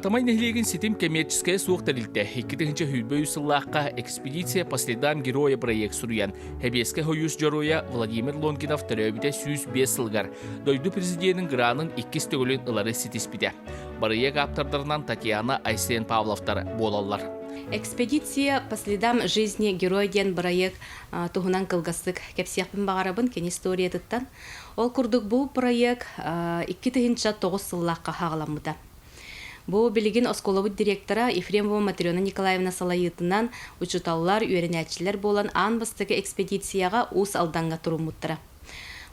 Атамай нэһилиэгин ситим кэмиэрчискэйэ суох тэрилтэ 2023 сыллаахха «Экспедиция по следам героя» проект суруйан, Сэбиэскэй Сойуус Дьоруойа Владимир Лонгинов төрөөбүтэ 105 сылыгар дойду президенин гранын иккис төгүлүн ылары ситиспитэ. Барыйыак ааптардарынан Татьяна Айсен Павловтар буолаллар. «Экспедиция по следам жизни героя» диэн бырайыак туһунан кылгастык кэпсиэхпин баҕарабын кини историятыттан. Ол курдук бу проект 2009 сыллаахха хаҕаламмыта. Бу билигин оскуолабыт директора Ефремова Матрена Николаевна салайыытынан учууталлар, үөрэнээччилэр буолан аан бастакы экспедицияҕа Уус Алдаҥҥа туруммуттара.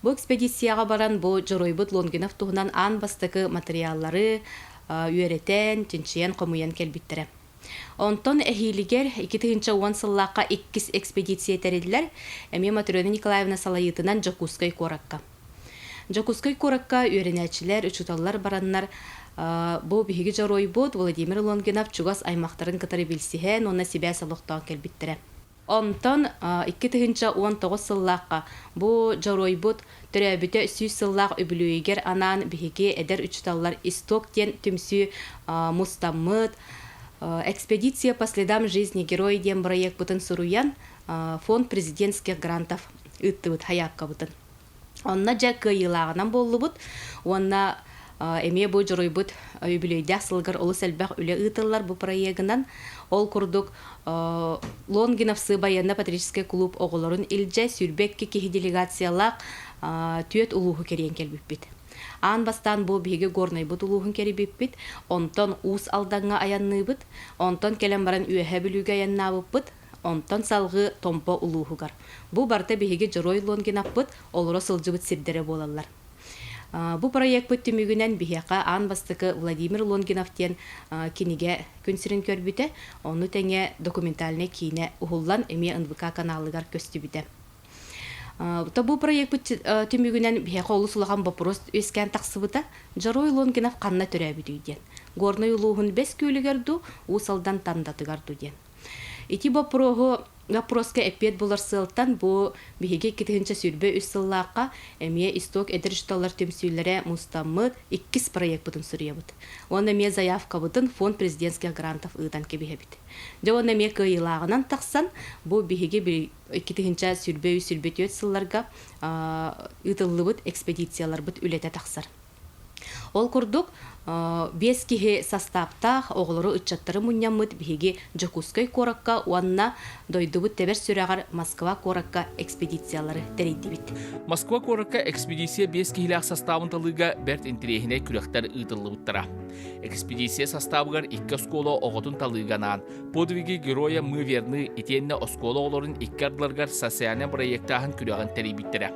Бу экспедицияҕа баран бу дьоруойбут Лонгинов туһунан аан бастакы матырыйааллары үөрэтэн, чинчийэн, хомуйан кэлбиттэрэ. Онтон эһиилигэр 2010 сыллаахха иккис экспедиция тэриллэр, эмиэ Матрена Николаевна салайыытынан Дьокуускай куоракка. Дьокуускай куоракка үөрэнээччилэр, учууталлар бараннар бу биһиги дьоруойбут Владимир Лонгинов чугас аймахтарын кытары билсиһэн уонна сибээс олохтоон кэлбиттэрэ. Онтон 2019 сыллаахха бу дьоруойбут төрөөбүтэ 100 сыллаах үбүлүөйүгэр анаан биһиги эдэр учууталлар «Исток» диэн түмсүү мустаммыт, «Экспедиция по следам жизни героя» диэн бырайыакпытын суруйан фонд президентских грантов ыыттыбыт сайаапкабытын. Онно дьэ кыайыылааҕынан буоллубут уонна эмиэ бу дьоруойбут үбүлүөйдээх сылыгар олус элбэх үлэ ыытыллар бу проегынан. Ол курдук Лонгиновцы военно-патриотическай клуб оҕолорун илдьэ 22 киһи делегациялаах түөрт улууһу кэрийэн кэлбиппит. Аан бастаан бу биһиги Горнайбыт улууһун кэрийбиппит, онтон Уус Алдаҥҥа айанныыбыт, онтон кэлэн баран Үөһээ Бүлүүгэ айаннаабыппыт, онтон салҕыы Томпо улууһугар. Бу барыта биһиги Дьоруой Лонгинаппыт олоро сылдьыбыт сирдэрэ буолаллар. Бу проекпыт түмүгүнэн биһиэхэ аан бастакы Владимир Лонгинов диэн кинигэ күн сирин көрбүтэ, ону тэҥэ документальнай киинэ уһуллан эмиэ НВК каналыгар көстүбүтэ. Бу проекпыт түмүгүнэн биһиэхэ олус улахан боппуруос үөскээн тахсыбыта. Дьоруой Лонгинов ханна төрөөбүтүй диэн. Горнай улууһун Бэс Күөлүгэр дуу, Уус Алдан Тандатыгар дуу диэн. Ити боппуруоһу боппуруоска эппиэт булар сыалтан бу биһиги 2023 сыллаахха эмиэ Исток эдэр учууталлар түмсүүлэрэ мустаммыт иккис проекпытын суруйабыт. Уонна эмиэ заявкабытын фонд президентских грантов ыытан кэбиһэбит. Дьэ уонна эмиэ кыайыылааҕынан тахсан бу биһиги 2023-24 сылларга ыытыллыбыт экспедицияларбыт үлэтэ тахсар. Ол курдук, биэс киһи састааптаах оҕолору ыччаттары мунньаммыт биһиги Дьокуускай куоракка уонна дойдубут тэбэр сүрэҕэр Москва куоракка экспедициялары тэрийдибит. Москва куоракка экспедиция биэс киһилээх састаабын талыыга бэрт интэриэһинэй күрэхтэр ыытыллыбыттара. Экспедиция састаабыгар икки оскуола оҕотун талыыга анаан «Подвиги героя мы верны» итиэннэ оскуола оҕолорун икки ардыларыгар социальнай бырайыактааһын күрэҕин тэрийбиттэрэ.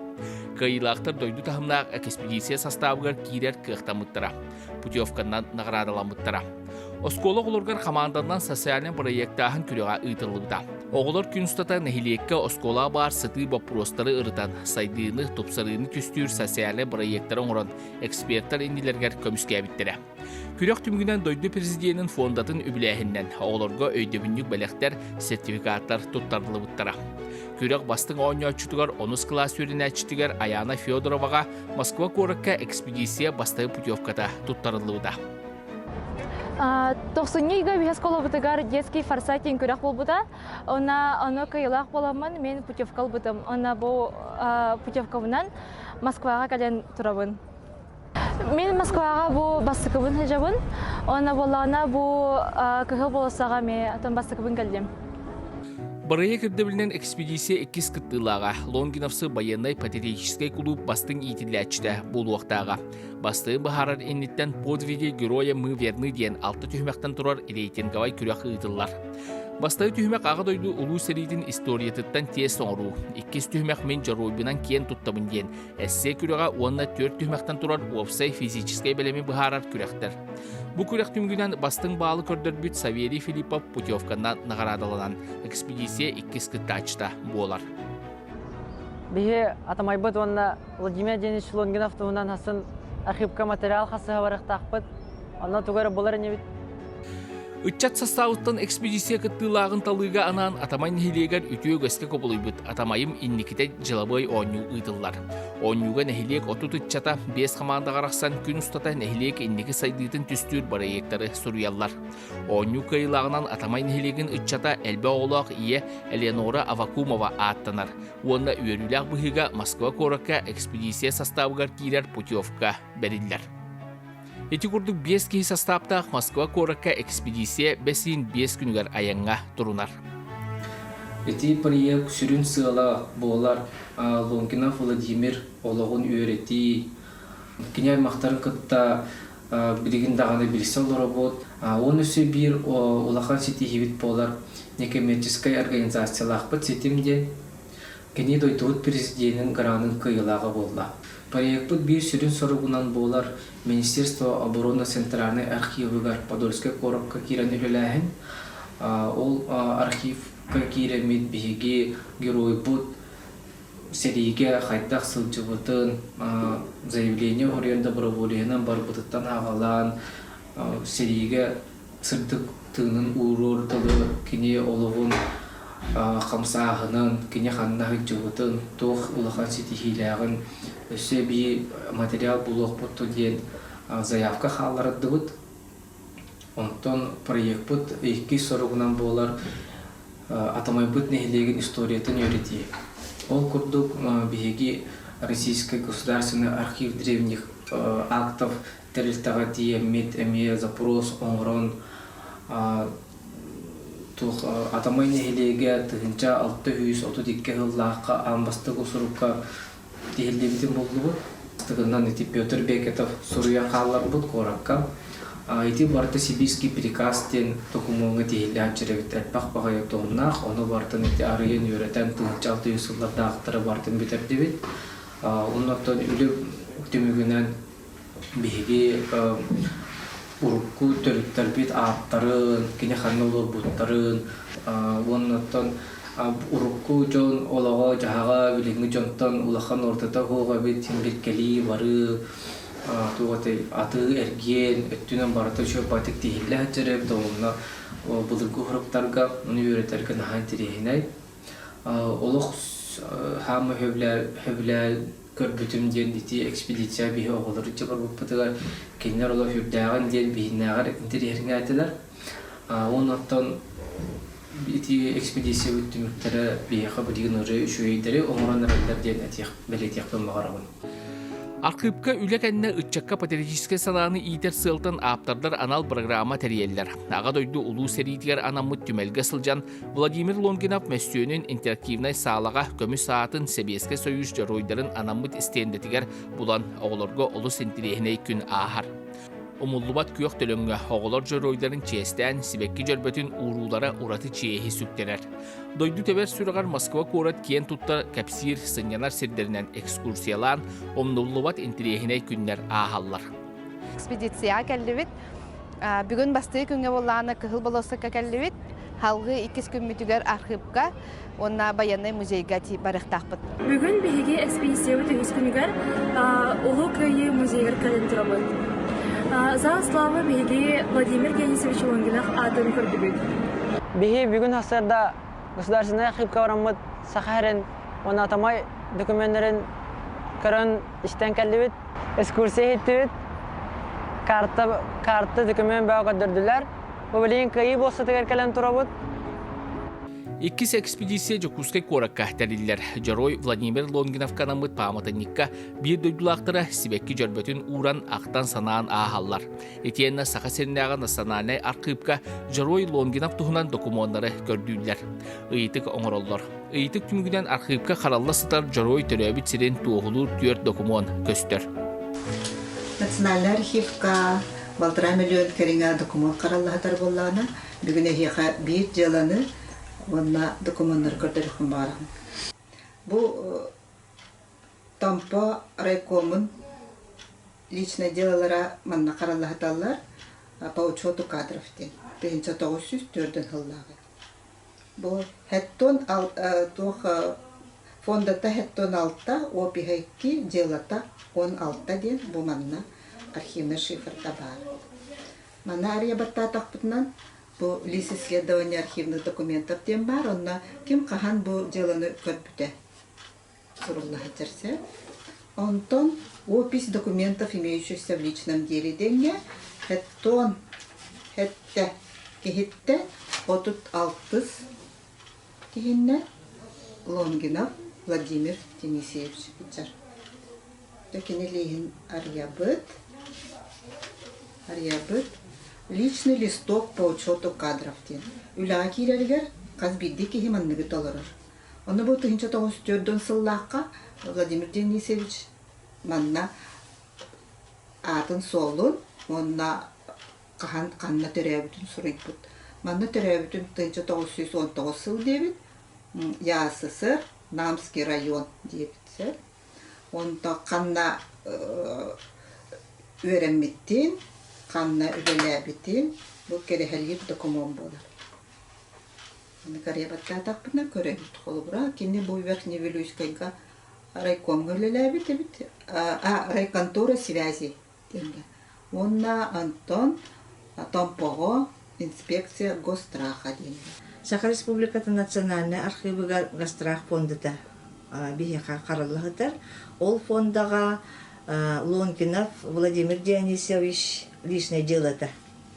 Кыайыылаахтар дойду таһымнаах экспедиция састаабыгар киирэр кыахтаммыттара, путевканан наҕараадаламмыттара. Оскуола оҕолоругар хамаанданан социальнай бырайыактааһын күрэҕэ ыытыллыбыта. Оҕолор күн устата нэһилиэккэ оскуолаҕа баар сытыы боппуруостары ырытан, сайдыыны, тупсарыыны түстүүр социальнай бырайыактары оҥорон, экспертэр иннилэригэр көмүскээбиттэрэ. Күрэх түмүгүнэн дойду президенин фондатын үбүлээһининэн оҕолорго өйдөбүнньүк бэлэхтэр, сертификаттар туттарыллыбыттара. Күрэх бастыҥ оонньооччутугар онус кылаас үөрэнээччитигэр Аяна Федороваҕа Москва куоракка экспедиция бастакы путевката туттарыллыбыта. Тохсунньу ыйга биһи оскуолабытыгар детский форсайтинг күрэх буолбута. Онно ону кыайыылаах буоламмын мин путевка ылбытым. Онно бу путевкабынан Москваҕа кэлэн турабын. Мин Москваҕа бу бастакыбын сылдьабын. Уонна буоллаҕына бу Кыһыл болуоссаҕа эмиэ атын бастакыбын кэллим. Бырайыак ирдэбилинэн экспедиция иккис кыттыылааҕа Лонгиновсы байыаннай-патриотическай кулууп бастыҥ иитиллээччитэ буолуохтааҕа. Бастыҥы быһаарар инниттэн «Подвиги героя мы верны» диэн алта түһүмэхтэн турар рейтинговай күрэх ыытыллар. Бастакы түһүмэх Аҕа дойду Улуу сэриитин историятыттан тиэс оҥоруу, иккис түһүмэх Мин дьоруойбунан киэн туттабын диэн эссе күрэҕэ уонна түөрт түһүмэхтэн турар уопсай физическэй бэлэми быһаарар күрэхтэр. Бу күрэх түмүгүнэн бастыҥ баалы көрдөрбүт Савелий Филиппов путевканан наҕараадаланан экспедиция иккис кыттааччыта буолар. Биһи Атамайбыт уонна Владимир Денисович Лонгинов туһунан хасын архивка материал хасыһа барыахтаахпыт. Онно тугу эрэ булар инибит. Ыччат састаабыттан экспедиция кыттыылааҕын талыыга анаан Атамай нэһилиэгэр үтүө үгэскэ кубулуйбут Атамайым инникитэ дьылабыай оонньуу ыытыллар. Оонньууга нэһилиэк 30 ыччата биэс хамаандаҕа арахсан күн устата нэһилиэк инники сайдыытын түстүүр бырайыактары суруйаллар. Оонньуу кыайыылааҕынан Атамай нэһилиэгин ыччата элбэх оҕолоох ийэ Элеонора Авакумова ааттанар уонна үөрүүлээх быһыыга Москва куоракка экспедиция састаабыгар киирэр путевка бэриллэр. Ити курдук биэс киһи састааптаах Москва куоракка экспедиция бэс ыйын биэс күнүгэр айаҥҥа турунар. Ити проект сүрүн сыала буолар Лонгинов Владимир олоҕун үөрэтии, кини аймахтарын кытта билигин даҕаны билсэ олоробут. Уон өссө биир улахан ситиһиибит буолар некоммерческай организациялаахпыт ситим диэн. Кини дойдубут президенин гранын кыайыылааҕа буолла. Проекпыт биир сүрүн соругунан буолар Министерство обороны Центральнай архивыгар Подольскай куоракка киирэн үлэлээһин. Ол архивка киирэммит биһиги геройбут сэриигэ хайдах сылдьыбытын, заявление оруйан доброволеһынан барбытыттан аҕалаан сэриигэ сырдык тыынын ууруор дылы кини олоҕун хамсааһынын, кини ханна сылдьыбытын, туох улахан ситиһиилээҕин өссө эбии материал булуохпут диэн заявка хааллардыбыт. Онтон проекпыт иккис соругунан буолар Атамайбыт нэһилиэгин историятын үөрэтии. Ол курдук биһиги Российский государственный архив древних актов тэрилтэҕэ тиийэммит эмиэ запрос оҥорон туох Атамай нэһилиэгэ 1632 сыллаахха аан бастакы сурукка тиһиллибитин буллубут. Бастакынан ити Петр Бекетов суруйан хаалларбыт куоракка. Ити барыта Сибирский приказ диэн докумуоҥҥа тиһиллээн чирэбит элбэх баҕайы туомнаах, ону барытын ити арыйан үөрэтэн 1600 сыллардаахтары барытын бүтэрдибит. Оннуттан үлэ түмүгүнэн биһиги урукку төрүттэрбит ааттарын, кини ханна олорбуттарын уонна оттон урукку дьон олоҕо-дьаһаҕа билиҥҥи дьонтон улахан ортото суох эбит, бир кэлии барыы, туох этэй, атыы-эргиэн өттүнэн барыта үчүгэй баҕайытык тиһиллэ сылдьар эбит, онно былыргы уһуруктарга ону үөрэтэргэ наһаа интэриэһинэй. Олох хаама сөбүлээ көрбүтүм диэн ити экспедиция биһи оҕолор иччи барбыппытыгар кинилэр олох үрдээҕин диэн биһиннээҕэр интэриэһиргээтилэр. Оннуттан ити экспедициябыт түмүктэрэ биһиэхэ билигин уже үчүгэйдэри оҥорон эрэллэр диэн этиэх бэлиэтиэхпин баҕарабын. Архыыпка үлэ кэннэ ыччакка патриотическай санааны иитэр сыалтан ааптардар анал программа тэрийэллэр. Аҕа дойду Улуу сэриитигэр анаммыт түмэлгэ сылдьан Владимир Лонгинов мөссүөнүн интерактивнай саалаҕа көмүс аатын Сэбиэскэй Союз дьоруойдарын анаммыт истиэндэтигэр булан оҕолорго олус интириэһинэй күн ааһар. Умуллубат күөх төлөҥҥө оҕолор дьоруойдарын чиэстээн сибэкки дьөрбөтүн ууруулара ураты чиэһи сүктэрэр. Дойду тэбэр сүрэҕэр Москва куорат киэн туттар кэпсиир, сынньанар сирдэринэн экскурсиялаан, умнуллубат интириэһинэй күннэр ааһаллар. Экспедицияҕа кэллибит. Бүгүн бастакы күҥҥэ буоллаҕына Кыһыл болуоссакка кэллибит. Салгыы иккис күммүтүгэр архыыпка уонна байыаннай музейга барыахтаахпыт. Бүгүн биһиги экспедициябыт үһүс күнүгэр Улуу Кыайыы музейыгар кэлэн турабыт. Зал славы биһиги Владимир Денисович Лонгинов аатын көрдүбүт. Биһи бүгүн сарсыарда государственнай архивка бараммыт Саха сирин уонна Атамай документарын көрөн истэн кэллибит. Экскурсия иһиттибит. Карта, карта документ бөҕө көрдөрдүлэр. Бу билигин Кыайыы буоссатыгар кэлэн турабыт. Иккис экспедиция Дьокуускай куоракка тэриллэр. Дьоруой Владимир Лонгиновка анаммыт пааматынньыкка биир дойдулаахтара сибэкки дьөрбөтүн ууран ахтан-санаан ааһаллар. Итиэннэ Саха сиринээҕи национальнай архыыпка Дьоруой Лонгинов туһунан докумуоннары көрдүүллэр. Ыйытык оҥороллор. Ыйытык түмүгүнэн архыыпка харалла сытар дьоруой төрөөбүт сирин туоһулуур түөрт докумуон көстөр. Национальнай архивка балтараа миллион кэриҥэ докумуон харалла сытар буоллаҕына, бүгүн эһиэхэ биир дьыаланы уонна докумуоннары көрдөрүөхпүн баҕарабын. Бу Томпо райкомун личное делолара манна хараллаһыталлар по учету кадров диэн 1904 сыллааҕы. Бу хэттон туох фондата хэттон алта, опиһа икки, делата 16 диэн бу манна архивный шифрда баар. Манна арыйа баттаатахпытынан. Бу лист исследования архивных документов диэн баар, онно ким хаһан бу дьыаланы көрбүтэ сурулла сылдьар сөп. Онтон опись документов, имеющихся в личном деле диэҥҥэ хэттон хэттэ киһиттэ 36 киһиннэ Лонгинов Владимир Денисевич сылдьар. Кини лииһин арыйабыт. Арыйабыт. Личный листок по учету кадров диэн. Үлэҕэ киирэригэр хас биирдии киһи манныгы толорор. Ону бу 1904 сыллаахха Владимир Денисович манна аатын-суолун уонна хаһан ханна төрөөбүтүн суруйбут. Манна төрөөбүтүн 1919 сыл диэбит, ЯССР, Намский район диэбит сэр. Онто ханна үөрэммиттин, ханна үлэлээбитин бу кэрэһэлиир докумуон буолар. Аны карьебаттаатахпына көрөбүт. Холобура, кини бу Верхневилюйскайга райкомҥа үлэлээбит эбит, а райконтора связи диэҥҥэ. Уонна Антон Томпоҕо инспекция госстраха диэҥҥэ. Саха Республикатын национальнай архыыбыгар Госстрах фондата биһиэхэ харалла сытар. Ол фондаҕа Лонгинов Владимир Дионисович личное делота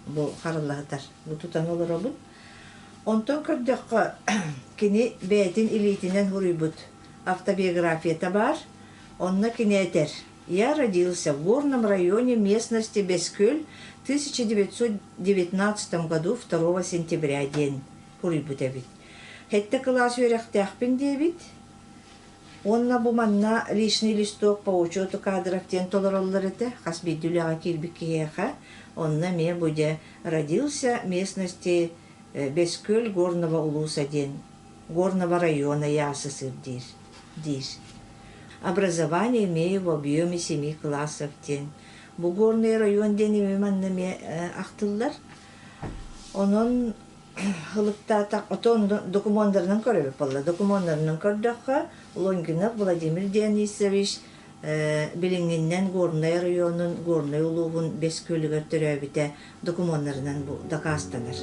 бу харалла сытар. Бу тутан олоробун. Онтон көрдөххө, кини бэйэтин илиитинэн суруйбут автобиографията баар. Онно кини этэр: «Я родился в горном районе местности Бескөл в 1919 году 2 сентября» диэн суруйбут эбит. Сэттэ кылаас үөрэхтээхпин диэбит. Уонна бу манна личный листок по учету кадров диэн толороллор этэ, хас биирдии үлэҕэ киирбит киһиэхэ. Онно эмиэ бу дьэ родился местности Бескөл Горного улуса диэн Горного района ЯССР диир диир. Образование имею в объеме семи классов диэн. Бу Горный район диэн эмиэ манна эмиэ ахтыллар. Онон Ылыктаатах, отон докумуоннарынан көрөбүт буолла. Докумуоннарынан көрдөххө, Лонгинов Владимир Дионисович билиҥҥиннэн Горнай оройуонун Горнай улууһун Бэс Күөлүгэр төрөөбүтэ докумуоннарынан бу дакаастанар.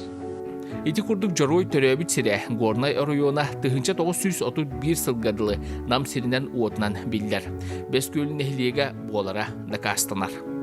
Ити курдук дьоруой төрөөбүт сирэ Горнай оройуона 1931 сылга дылы Нам сиринэн уотунан биллэр. Бэс Күөл нэһилиэгэ буолара дакаастанар.